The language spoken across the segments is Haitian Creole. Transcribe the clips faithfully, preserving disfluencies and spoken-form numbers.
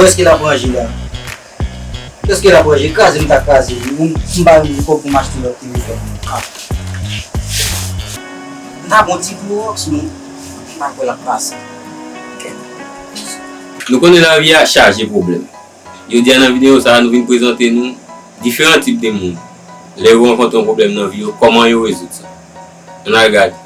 Èske l ap ranje la? Èske l ap ranje? Kraze m ta kraze li. M, m pa menm gen kòb pou m achte lòt telefòn. Ah. M ta bon ti klowòks, men m pa kwè l ap pase. Nou konnen lavi a chaje pwoblèm. Jodi a nan videyo sa a, nou vin prezante nou diferan tip de moun. Lè yo rankontre yon pwoblèm nan vi yo, kòman yo rezoud sa? Ann al gade.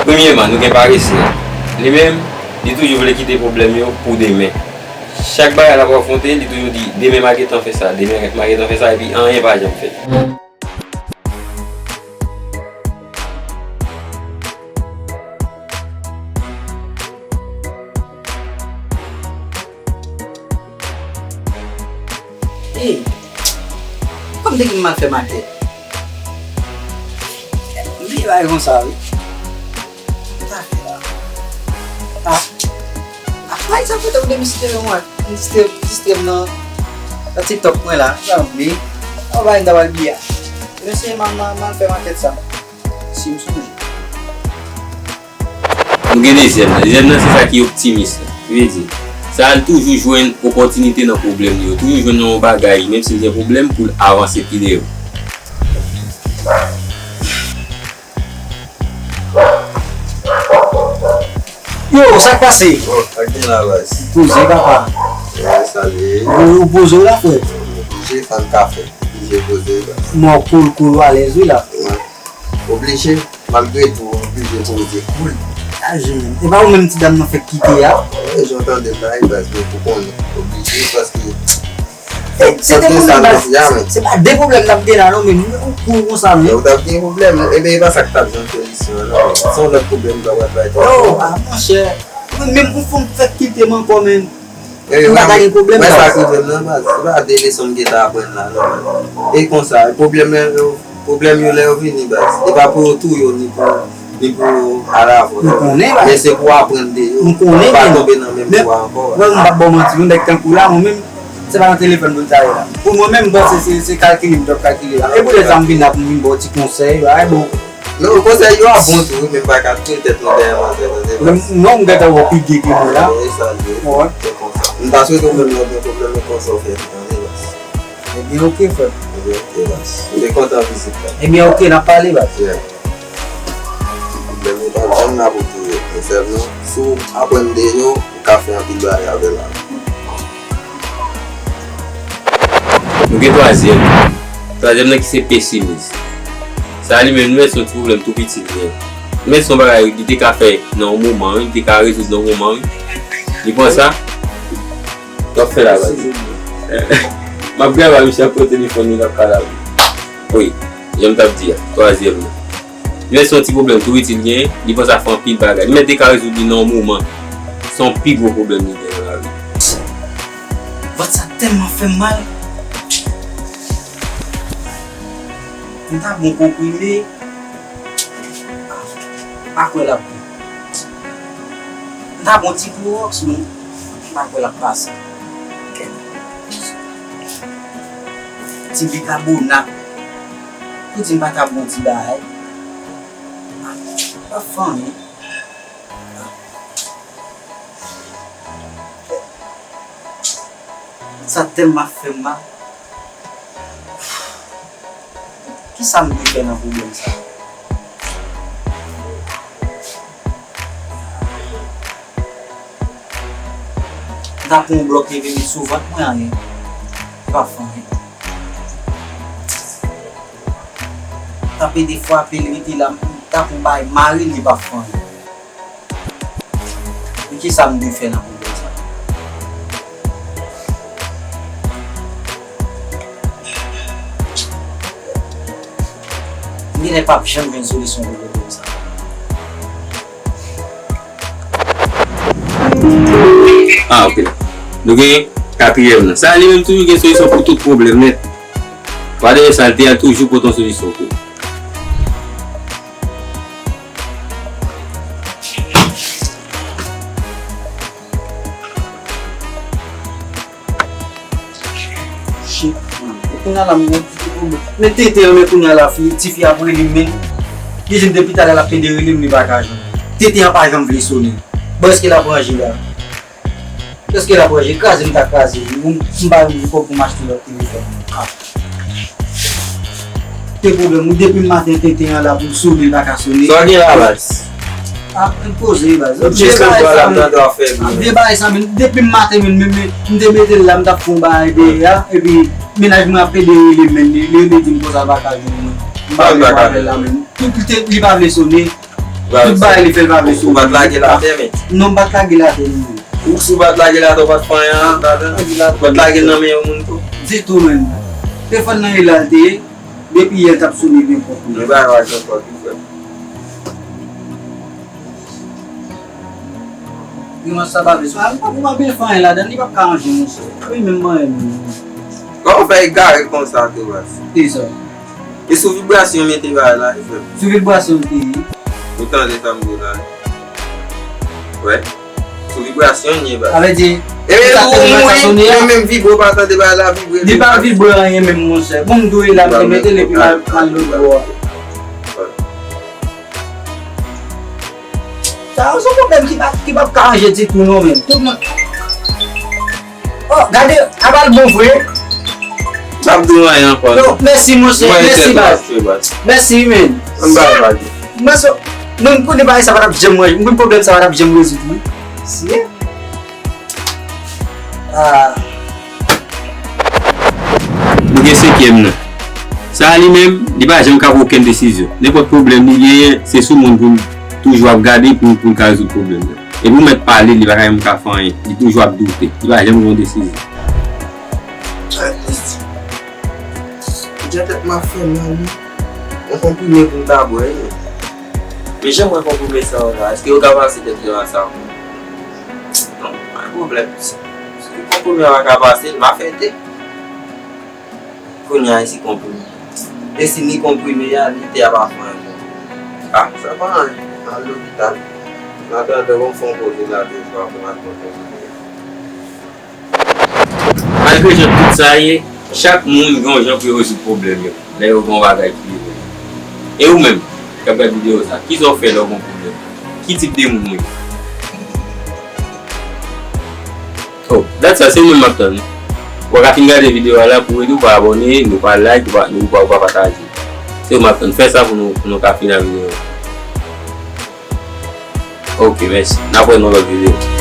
Premyèman, nou gen parese a. Li menm, li toujou vle kite pwoblèm yo pou demen. Chak bagay l ap afwonte, li toujou di, "Demen m a gentan fè sa, demen m a gentan fè sa," epi anyen pa janm fèt. Ey, kòm te gen mal fè makèt. M vin bay konsa, wi. Sa fè la. Ah. Ah, bay sa fè tankou de misye te wè mwen. Misye te, misye te nan, nan TikTok mwen la. Sa vle. An bay n ta pral biya. Mesye, man, man, man fè makèt sa. Si m sonje. Nou gen dezyèm nan. Dezyèm nan, se sa ki optimis la. Ki vle di, sa l toujou jwenn opòtinite nan pwoblèm li yo. Toujou jwenn yon bagay, menm si l gen pwoblèm, pou l avanse pi devan. Yo, sa k pase? Bon, sa k gen la, baz? Poze, papa. Wi, salye. Ou, ou poze w la, frè? Oblije, sa n ka fè. Oblije poze, baz. Mò koul, koul, ou alèz, wi, la. Wi. Oblije, malgre tou, oblije poze, koul. A, jen. E pa ou menm ti dam nan fèk kite a? Wi, jan w tande m la, wi, baz, men pou konnen. Oblije, paske Se, se de pwoblèm, baz. Se pa de pwoblèm n ap gen la, non, men ou koul konsa, non. Ou t ap gen pwoblèm, non. Ebyen, e pa sa k t ap janm fè misyon an, non. Se yon lòt pwoblèm m ta pral bay tèt mwen. Oh, ah, monchè. Mwen menm, ou fè m fèk kite m ankò, men. Ou pa ta gen pwoblèm, baz. Wè sa k rive m nan, baz. Se pa de leson m gentan aprann la, non. E konsa, pwoblèm nan yo, pwoblèm yo lè yo vini, baz. E pa pou yo touye w, ni pou, ni pou yo al avè w. M konnen, baz. Men se pou w aprann de yo. M konnen, men. Pou w pa tonbe nan menm trou a ankò, baz. Wè, m p ap ba w manti, yon nèg tankou w la, mwen menm, Se pa nan telefòn pou l ta ye la. Pou mwen menm, m panse se, se kalkile m t ap kalkile la. E poutèt sa m vin la pou m vin ba w ti konsèy, bagay bon. Non, konsèy yo ap bon tou, wi, men m pa ka touye tèt mwen dèyè manzè, tande, baz. Non, m gentan wè w pi gè ke mwen la. Wi, sa l ye. Wi. Se konsa. M ta swete w menm lè w gen pwoblèm, men konsa w fè, tande, baz. Ebyen, oke, frè m. Ebyen, oke, baz. M te kontan vizit la. Ebyen, oke, n ap pale, baz. Yeah. Pwoblèm yo pa janm la pou touye w, men sèlman, si w aprann de yo, ou ka fè anpil bagay avè l. Nou gen twazyèm. Twazyèm nan ki se pesimis. Sa li menm, li mèt se yon ti pwoblèm tou piti li ye. Li mèt se yon bagay li te ka fè nan yon moman, wi, li te ka rezoud nan yon moman, wi. Li pran sa. W ap fè la, baz. M ap grave a misye ap pran telefòn li, l ap pale avè m. Wi, jan m t ap di a, twazyèm nan. Li mèt se yon ti pwoblèm tou piti li genyen, li panse a fè anpil bagay. Li mèt te ka rezoud li nan yon moman. Se yon pi gwo pwoblèm li genyen nan lavi. Vant sa tèlman fè m mal. M ta bon konprime. Pa kwè l ap bon. M ta bon ti klowòks, men m pa kwè l ap pase. Ti bikabonat. Pou di m pa ta bon ti bagay. Pa fè anyen. Sa tèlman fè m mal. Kisa m dwe fè nan pwoblèm sa? M ta pran yon blòk leve met sou vant mwen, anyen. Li pa fè anyen. M ta pede frape l rete la, m ta pran bagay mare l, li pa fè anyen. Men kisa m dwe fè nan pwoblèm sa? M genlè p ap janm jwenn solisyon pou pwoblèm sa. Ah, ok. Nou gen katriyèm nan. Sa li menm toujou gen solisyon pou tout pwoblèm nèt. Pa dèyè sa, l te al toujou pote yon solisyon pou ou. Shit, man. Ala m gon ti pwoblèm. Men tenten an, men kounye a la, fi, tifi ap rele m, men li di m depi talè l ap pede rele m, li pa ka jwenn. Tenten an pa janm vle sone. Bon, èske l ap ranje la? Èske l ap ranje? Kraze m ta kraze li. M, m pa jwenn kòb pou m achte lòt telefòn. Ah. Te pwoblèm ou, depi maten tenten an la pou l sone, l pa ka sone. Sa w gen la, baz? Ah, m poze, baz. Ou vye bagay sa, men. Ah, vye bagay sa, men. Depi maten, men, men, men, m te mete l la, m t ap fè yon bagay dèyè a, epi mennaj mwen ap pede rele, men, li, li, li di m konsa l pa ka jwenn mwen. M pa vle pale la, men. Tout li te, li pa vle sone. Tout bagay li fè l pa vle sone. Ou pa t lage l atè, men? Non, m pa t lage l atè, non. Ou si w pa t lage l atè, ou pa t fè anyen ladan? Ou pa t lage l nan men yon moun tou? Ditou, men. Telefòn nan e la l te ye. Depi yè l t ap sone men pòt mwen. Li pa lage pòt li, frè. Grimas sa pa vle sone. Ou pa pou m ap byen fè anyen ladan, li p ap ka ranje, monchè. Wi, menm mwen menm. Kòman w fè egare konsa, Thomas? Kisa? E sou vibrasyon mete bagay la, wi, frè m. Sou vibrasyon m te ye. Ou tande sa m di w la? Wè. Sou vibrasyon l ye, baz. Sa vle di, e sa ou mouri, men menm vibre, ou pa tande bagay la vibre. Li pa vibre anyen menm, monchè. Bon, m dwe la, m te mete l epi m al, m al lòt bò a. Sa se yon pwoblèm ki pa, ki p ap ka ranje ditou non, menm. Tout moun. Oh, gade, apa l bon vre? M p ap di w anyen ankò, non. Mèsi, monchè. Mèsi, baz. Mèsi, men. Mwen so, mwen m konnen bagay sa pa t ap janm, mwen konn pwoblèm sa pa t ap janm rezoud, wi. Si. Ah. Nou gen senkyèm nan. Sa a li menm, li pa janm ka pran okenn desizyon. Nenpòt pwoblèm li genyen, se sou moun pou l toujou ap gade pou, pou l ka rezoud pwoblèm nan. Epi ou mèt pale, li pa ka janm ka fè anyen. Li toujou ap doute. Li pa janm pran desizyon. Dja tèt m ap fè mal, wi. Yon konprime pou m ta bwè, wi. Men jan m wè konprime sa yo la, èske yo ka pase tèt yo ansanm? Non, pa gen pwoblèm. Si, si konprime a pa ka pase, m a fè te. Kounye a, e si konprime? E si ni konprime a, ni te a pa fè anyen? Ah, sa pa anyen. Al lopital. An atandan, ban m fè yon poze la, de fwa pou m al pran konprime a. Malgre jan tout sa ye, chak moun gen yon jan pou yo rezoud pwoblèm yo lè yo gen yon bagay ki rive yo. E ou menm, k ap gad videyo sa, kisa w fè lè w gen yon pwoblèm? Ki tip de moun ou ye? Oh, that's all, se ou menm m ap tann. Ou pa ka fin gade videyo a la pou w ede, ou pa abòne, ou pa like, ou pa, ou pa, ou pa pataje. Se ou m ap tann. Fè sa pou nou, pou nou ka fini ak videyo a. Ok, mèsi. N ap wè nan lòt videyo.